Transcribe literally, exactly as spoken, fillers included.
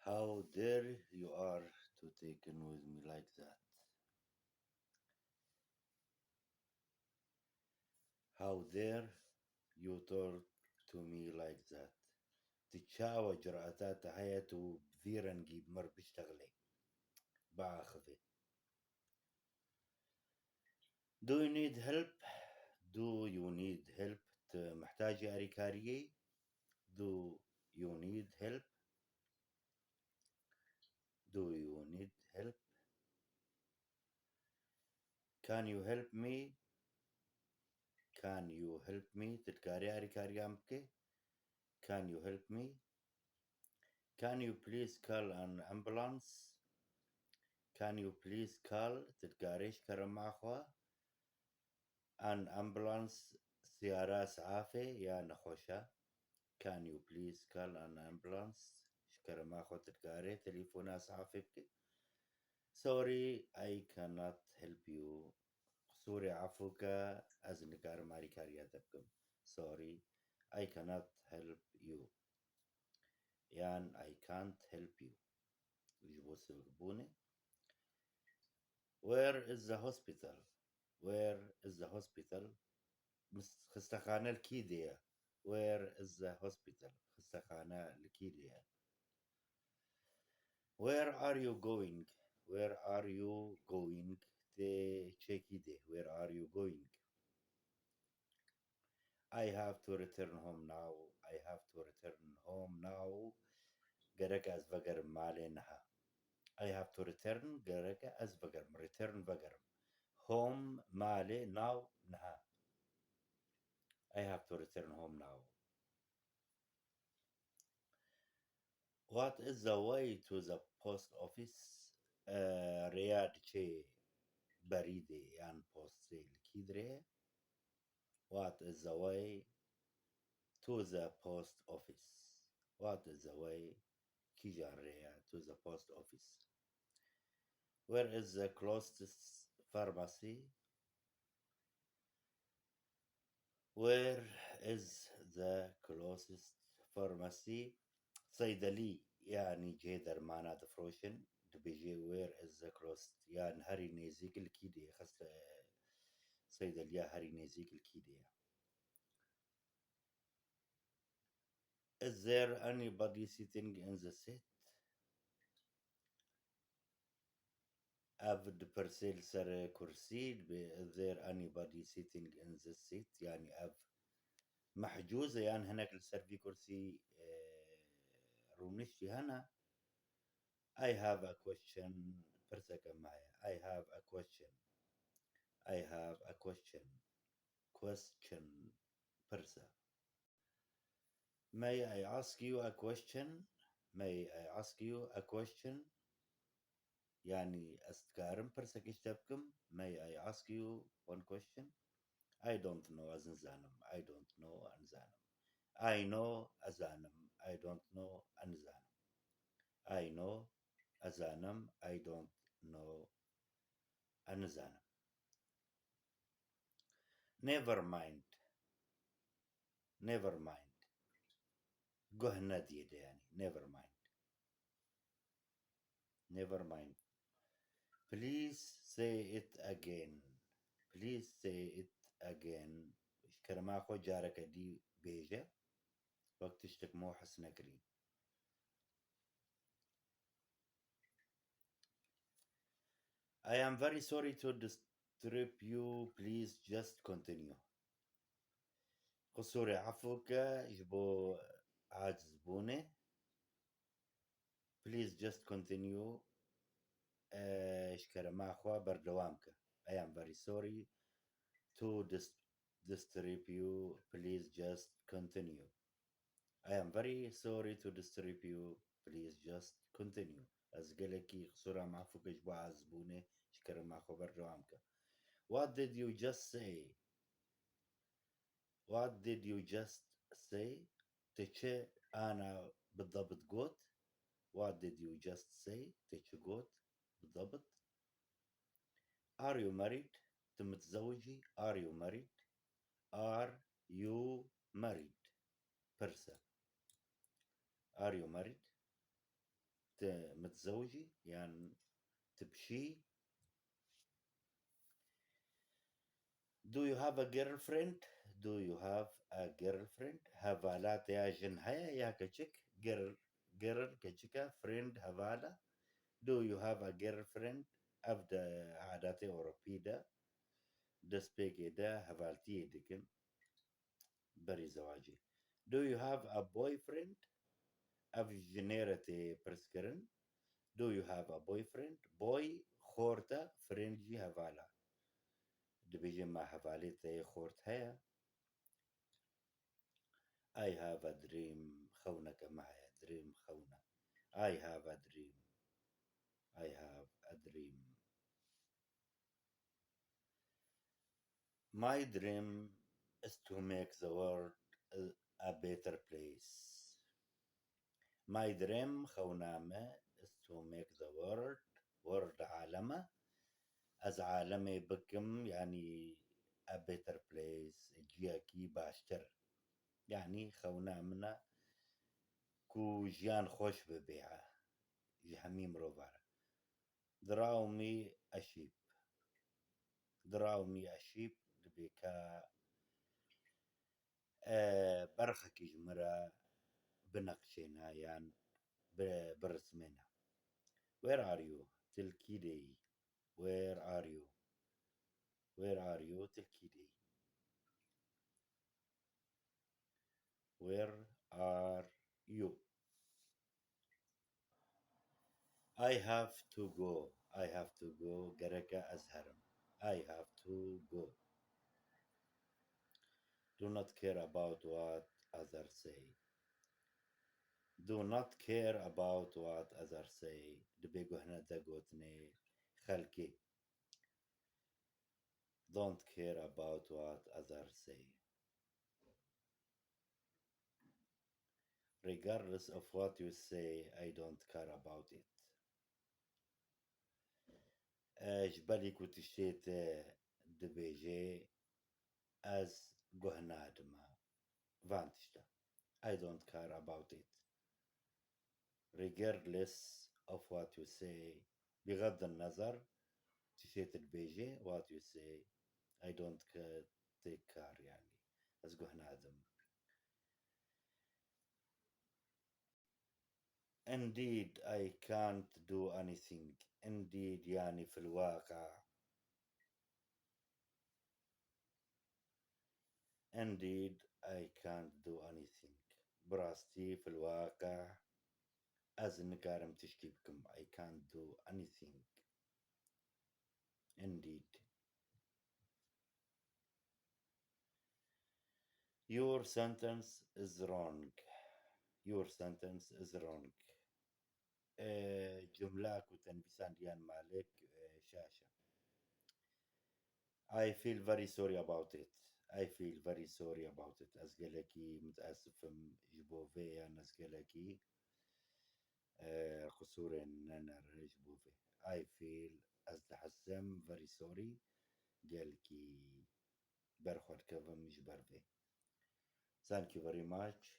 How dare you are to take in with me like that? How dare you talk to me like that? Tu çawa cüreta te heye tu bi vî rengî bi mir biştexilê, biaxivê? Do you need help? Do you need help? Tu mihtacî alîkariyê? Do you need help? Do you need help? Can you help me? Can you help me? Tu dikarî alîkariya min bikî? Can you help me? Can you please call an ambulance? Can you please call? Tu dikarî ji kerema xwe an ambulance, siyara îsafê ya nexweşa? Can you please call an ambulance? Ji kerema xwe tu dikarî telefona îsafê bikî? Sorry, I cannot help you. Qisûrê, efû ke, ez nikarim alîkariya te bikim. Sorry, I cannot help you. Yan I can't help you. Ji bo sivikbûnê. Where is the hospital? Where is the hospital? Mis-, xistexane li kî de ye? Where is the hospital? Xistexane li kî de ye? Where are you going? Where are you going? Tê çekî de? Where are you going? I have to return home now. I have to return home now. Gerek ez vegerim malê niha. I have to return, gerek ez vegerim. Return, vegerim. Home, malê, now, niha. I have to return home now. What is the way to the post office? Eh, rêya diçe berîdê yan postê li kî dirê? What is the way to the post office? What is the way, kîjan rêya, to the post office? Where is the closest pharmacy? Where is the closest pharmacy? Seydelî, yanî cihê dermana difroşin, dibêje, where is the closest? Yan herî nêzîk li kî de ye? Xiste seydeliya herî nêzîk li kî de ye? Is there anybody sitting in the seat? Ev dipirsê li ser kursî, dibê, is there anybody sitting in this seat? Yanî ev mehcûz e, yan hinek li ser vî kursî, e, rûniştî hene? I have a question, pirseke me heye. I have a question. I have a question. Question, pirse. May I ask you a question? May I ask you a question? Yanî ez dikarim pirsekê ji te bikim? May I ask you one question? I don't know, ez nizanim. I don't know, ez nizanim. I know, ez zanim. I don't know, ez nizanim. I know, ez zanim. I don't know, ez nizanim. Never mind. Never mind. Guh nediyê de, yanî. Never mind. Never mind. Please say it again. Please say it again. Ji kerema xwe careke dî bêje. Wek tiştek me his nekirî. I am very sorry to disturb you. Please just continue. Qisûrê, efû ke ji bo acizbûnê. Please just continue. Eh, ji kerema xwe berdewam ke. I am very sorry to dis-, disturb you. Please just continue. I am very sorry to disturb you. Please just continue. Ez gelekî qisûra me efû ke ji bo azibûnê, ji kerema xwe berdewam ke. What did you just say? What did you just say? Te çi ana bidabit got? What did you just say? Te çi got bidabit? Are you married? Tu mitizewicî? Are you married? Are you married? Pirse. Are you married? ت-، متزوجي، يعني تبشي. Do you have a girlfriend? Do you have a girlfriend? Hevala te ya jin heye ya keçik? Girl, girl keçika, friend hevala. Do you have a girlfriend? Ev de adatê Ewropî de, destpêkê de hevaltiyê dikin. Berî zewacê. Do you have a boyfriend? Ev jinê re tê pirs kirin. Do you have a boyfriend? Boy xort e, friend jî heval e. Dibêje me hevalê te yê xort heye? I have a dream. Xewneke me heye. Dream xewne. I have a dream. I have a dream. My dream is to make the world a, a better place. My dream, xewna me, is to make the world, world aleme, ez alemê bikim, yani a better place, ciyekî baştir. Yani xewna min e ku jiyan xweş bibe ji hemî mirovan re. Draw me a sheep. Draw me a sheep, dibê ka, e, berxekî ji min re bineqşêne yan bi-, birismêne. Where are you? Til kî de yî? Where are you? Where are you? Til kî de yî? Where are you? I have to go. I have to go. Gereke ez herim. I have to go. Do not care about what others say. Do not care about what others say. Dibê guh nede gotinê xelkê. Don't care about what others say. Regardless of what you say, I don't care about it. E, ji belî ku tiştê te dibêje, ez guh nadime van tişta. I don't care about it. Regardless of what you say, بغض النظر tiştê tu dibêje, what you say, I don't ca-, take care, yani. Ez guh nadim. Indeed, I can't do anything. Indeed, yani في الواقع. Indeed, I can't do anything. Bi rastî, في الواقع, ez nikarim tiştî bikim. I can't do anything. Indeed. Your sentence is wrong. Your sentence is wrong. E, cumla ku te nivîsandiyan Malik, e, şaş e. I feel very sorry about it. I feel very sorry about it. Ez gelekî miteesif im ji bo vê, yan ez gelekî, e, qisûrên nener ji bo vê. I feel, ez dihesim, very sorry, gelkî berxwe dikevim ji ber vê. Thank you very much.